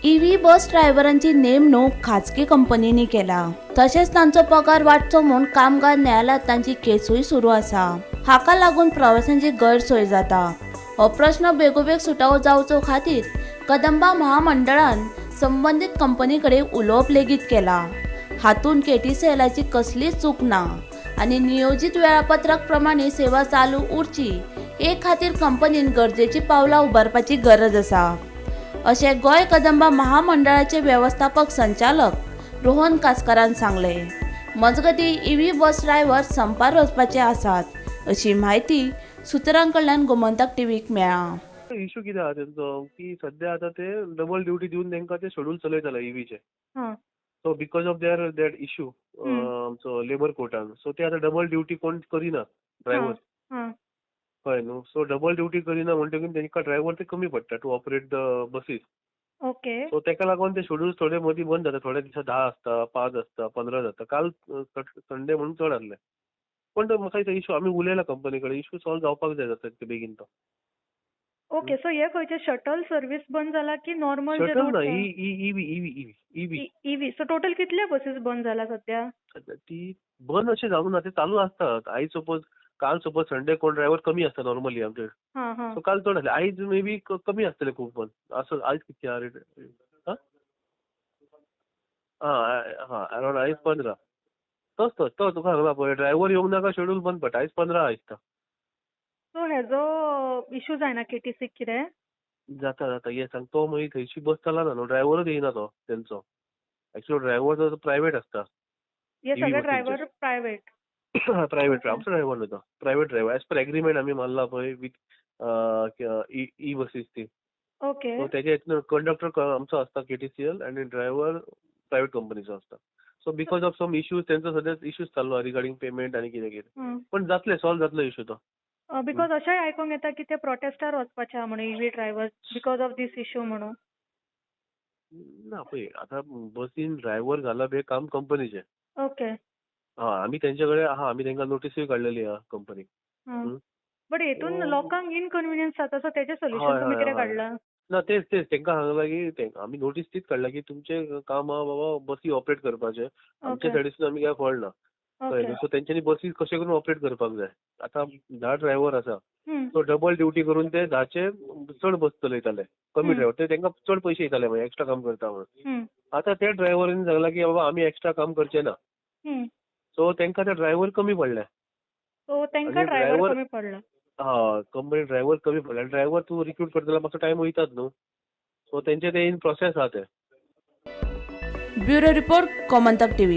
EV बस ड्रायव्हरांची नेमणूक खाजगी कंपनींनी केला. तशेंच तांचो पगार वाडचो म्हूण कामगार न्यायालयांत तांची केसूय सुरू आसा. हाका लागून प्रवाशांची गैरसोय जाता. हो प्रश्न बेगोबेग सुटावो जावचो खातीर कदंबा महामंडळान संबंदीत कंपनी कडेन उलोवप लेगीत केला. हातूंत केटीसीएलाची कसलीच चूक ना आनी नियोजीत वेळापत्रक प्रमाणे सेवा चालू उरची हे खातीर कंपनीन गरजेची पावलां उबारपाची गरज आसा, अशें गोंय कदंबा महामंडळाचे वेवस्थापक संचालक रोहन कासकारान सांगलें. मजगतीं, ईव्ही बस ड्रायव्हर संपार वचपाचे आसात, अशी म्हायती सुत्रां कडल्यान गोमंतक टीव्हीक मेळ्ळा. इशू कितें आहा तेंचो की सद्या आतां ते डबल ड्युटी दिवन तांकां ते शेड्यूल चलयताले ईव्हीचे. So because of their that issue आमचो लेबर कोर्टान, सो ते आतां डबल ड्युटी कोण करिना ड्रायव्हर. कळ्ळें न्हू? सो डबल ड्युटी करिना म्हणटकीर तांकां ड्रायव्हर ते कमी पडटा to operate the buses. So ताका लागून ते शेड्यूल थोडे मदीं बंद जाता. थोडे दिसा 10 आसता, 5 आसता, 15 जाता. काल संडे म्हणून चड आसले. पण तो म्हाका दिसता इशू आमी उलयला कंपनी कडेन, इशू सॉल्व जावपाक जाय, जाता तितके बेगीन तो. ओके, सो हे खंयचे शटल सर्वीस बंद जाला की नॉर्मल जे शटल रूट? ना, EV EV EV EV. EV. So total कितले बसीस बंद जाला सध्या? ती बंद अशें जावंक ना, ते चालू आसतात. आयज सपोज, काल सपोज संडे कोण ड्रायव्हर कमी आसता नॉर्मली आमचे. हां हां सो काल चड आसले. आयज मे बी कमी आसतले खूब. पण असो आयज कितके आहा रेट? हां हां हां अरावंड आयज 15. तोच तोच तो तुका सांगला पळय, ड्रायव्हर येवंक नाका, शेड्यूल बंद पडटा. आयज 15 आहा दिसता. सो हेजो इशू जायना केटीसीक कितें? जाता जाता. ये सांग, तो मागीर थंयची बस चलना न्हू, ड्रायव्हरूच येयना तो तेंचो. एक्चुअली ड्रायव्हर तो प्रायवेट आसता. हे EV सगळे बसींचे. Driver private? Private, आमचो ड्रायव्हर न्हू तो, private driver. As per agreement आमी मारला पळय विथ ई बसीस ती. सो तेजे हितून कंडक्टर आमचो आसता केटीसीएल आनी ड्रायव्हर प्रायवेट कंपनीचो आसता. So because of some issues, तेंचो सद्या इश्यूज चालू आहा रिगार्डींग पेमेंट आनी कितें कितें. पण जातले, सॉल्व जातलो इशू तो. Because अशेंय आयकोंक येता की ते प्रोटेस्टार वचपाचे आहा म्हणून EV driver because of this issue म्हणून. ना, पळय, आतां बसीन ड्रायव्हर घालप हें काम कंपनीचें. हा, आमी तेंचे कडेन आहा, आमी तांकां नोटीसूय काडलेली आहा कंपनीक. बट हेतून लोकांक इनकन्विनियन्स जाता, सो तेजें सोल्युशन तुमी कितें काडलां? ना, तेच तेच तांकां सांगलां की आमी नोटीस तीच काडला की तुमचें काम आहा बाबा बसी ऑपरेट करपाचें, आमच्या सायडीसून आमी काय फॉल्ट ना. कळ्ळें न्हू? सो तेंच्यांनी बसी कशें करून ऑपरेट करपाक जाय. आतां 10 ड्रायव्हर आसा, सो डबल ड्युटी करून ते 10चे चड बस चलयताले, कमी ड्रायव्हर ते तांकां चड पयशे दिताले मागीर एक्स्ट्रा काम करता म्हणून. आतां ते ड्रायव्हरांनी सांगलां की बाबा आमी एक्स्ट्रा काम करचे ना. सो तांकां ते ड्रायव्हर कमी पडले. सो तांकां ड्रायव्हर कमी पडला. हय, कंपनी ड्रायव्हर कमी पडले आनी ड्रायव्हर तूं रिक्रूट करता जाल्यार मातसो टायम वयतात न्हू. सो तेंचे ते इन प्रोसेस आहा ते. Bureau report, Gomantak TV.